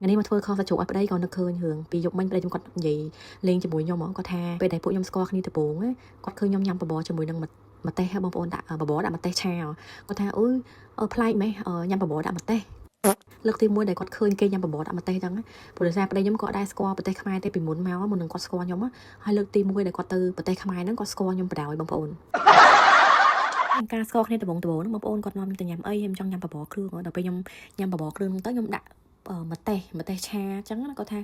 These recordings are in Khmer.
ថ្ងៃនេះមកធ្វើខសាច់ជ្រូកឲ្យប្តីក៏នឹកឃើញរឿងពីយប់មិញប្តីខ្ញុំគាត់និយាយលេងជាមួយខ្ញុំហ្មងគាត់ថាពេលដែលពួកខ្ញុំស្គាល់គ្នាដំបូងណាគាត់ឃើញខ្ញុំញ៉ាំបបរជាមួយនឹងម្ទេសហ៎បងប្អូនដាក់បបរដាក់ម្ទេសឆាគាត់ថាអើយប្លែកម៉េះញ៉ាំបបរដាក់ម្ទេសលើកទី1ដែលគាត់ឃើញគេញ៉ាំបបរដាក់ម្ទេសអញ្ចឹងព្រោះដោយសារប្តីខ្ញុំក៏ដែរស្គាល់ប្រទេសខ្មែរទេពីមុនមកមុននឹងគាត់ស្គាល់ខ្ញុំហើយលើកទី1ដែលគាត់ទៅប្រទេសខ្មែរហ្នឹងគាត់ស្គាល់ខ្ញុំបណ្ដោយបងប្អូនការស្គាល់គ្នាដំបូងដំបូងហ្នឹងបងប្អូនគាត់នាំខ្ញុំទៅញ៉ាំអីខ្ញុំចង់ញ៉ាំបបរគ្រឿងដល់ពេលខ្ញុំញ៉ាំបបរគ្រឿងហ្នឹងទៅខ្ញុំដាក់ម្ទេសម្ទេសឆាអញ្ចឹងណាគាត់ថា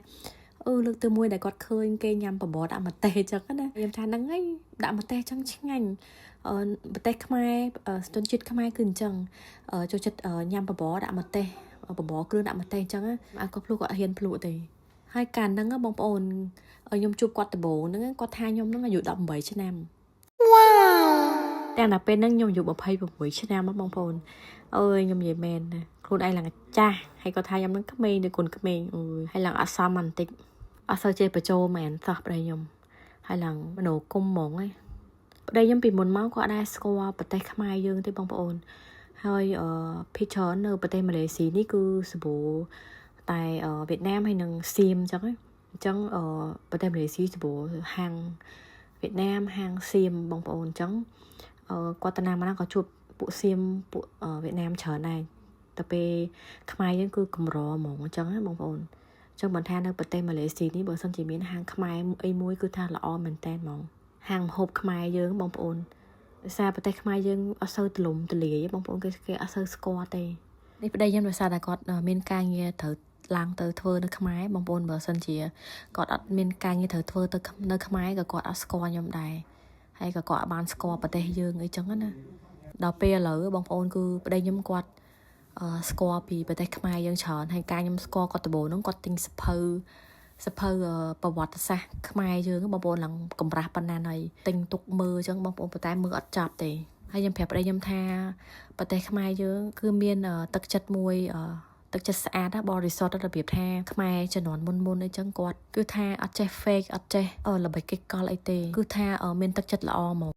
អឺលើកទី1ដែលគាត់ឃើញគេញ៉ាំបបរដាក់ម្ទេសអញ្ចឹងណាខ្ញុំថាហ្នឹងហើយដាក់ម្ទេសអញ្ចឹងឆ្ងាញ់អឺម្ទេសខ្មែរជនជាតិខ្មែរគឺអញ្ចឹងចូលចិត្តញ៉ាំបបរដាក់ម្ទេសបបរគ្រឿងដាក់ម្ទេសអញ្ចឹងអើគាត់ភ្លក់គាត់ហ៊ានភ្លក់ទេហើយកាលហ្នឹងបងប្អូនខ្ញុំជួបគាត់ដំបូងហ្នឹងគាត់ថាខ្ញុំហ្នឹងអាយុ18ឆ្នាំ តែដល់ពេលហ្នឹងខ្ញុំអាយុ26ឆ្នាំបងប្អូនអើយខ្ញុំនិយាយមែនណាខ្លួនឯងឡើងចាស់ហើយគាត់ថាខ្ញុំនឹងក្មេងដូចកូនក្មេងអូយហើយឡើងអត់សមបន្តិចអត់សូវចេះបញ្ចូលមែនសោះប្តីខ្ញុំហើយឡើងមโนគុំហ្មងឯងប្តីខ្ញុំពីមុនមកគាត់ដែរស្គាល់ប្រទេសខ្មែរយើងទេបងប្អូនហើយអឺភាគច្រើននៅប្រទេសម៉ាឡេស៊ីនេះគឺសម្បូរតែវៀតណាមហើយនិងសៀមអញ្ចឹងអញ្ចឹងអឺប្រទេសម៉ាឡេស៊ីសម្បូរហាងវៀតណាមហាងសៀមបងប្អូនអញ្ចឹងអឺគាត់តាណាមកណាក៏ជួបពួកសៀមពួកវៀតណាមច្រើនដែរតែពេលខ្មែរយើងគឺកម្រហ្មងអញ្ចឹងណាបងប្អូនអញ្ចឹងមិនថានៅប្រទេសម៉ាឡេស៊ីនេះបើសិនជាមានហាងខ្មែរអីមួយគឺថាល្អមែនតើហ្មងហាងម្ហូបខ្មែរយើងបងប្អូនដោយសារប្រទេសខ្មែរយើងអត់សូវទលំទលាយបងប្អូនគេគេអត់សូវស្គាល់ទេនេះប្តីខ្ញុំដោយសារតែគាត់មានការងារត្រូវឡើងទៅធ្វើនៅខ្មែរបងប្អូនបើសិនជាគាត់អត់មានការងារត្រូវធ្វើទៅនៅខ្មែរក៏គាត់អត់ស្គាល់ខ្ញុំដែរហើយក៏គាត់អត់បានស្គាល់ប្រទេសយើងអីចឹងណាដល់ពេលឥឡូវបងប្អូនគឺប្តីខ្ញុំគាត់ស្គាល់ពីប្រទេសខ្មែរយើងច្រើនហើយការខ្ញុំស្គាល់គាត់ដំបូងហ្នឹងគាត់ទិញសភៅសភៅប្រវត្តិសាស្ត្រខ្មែរយើងបងប្អូនឡើងកម្រាស់ប៉ុណ្ណាហើយទិញទុកមើលអញ្ចឹងបងប្អូនប៉ុន្តែមើលអត់ចប់ទេហើយខ្ញុំប្រាប់ប្តីខ្ញុំថាប្រទេសខ្មែរយើងគឺមានទឹកចិត្តមួយទឹកចិត្តស្អាតណាបរិសុទ្ធរបៀបថាខ្មែរជំនាន់មុនមុនអីចឹងគាត់គឺថាអត់ចេះ fake អត់ចេះល្បិចកិច្ចកលអីទេគឺថាមានទឹកចិត្តល្អហ្មង។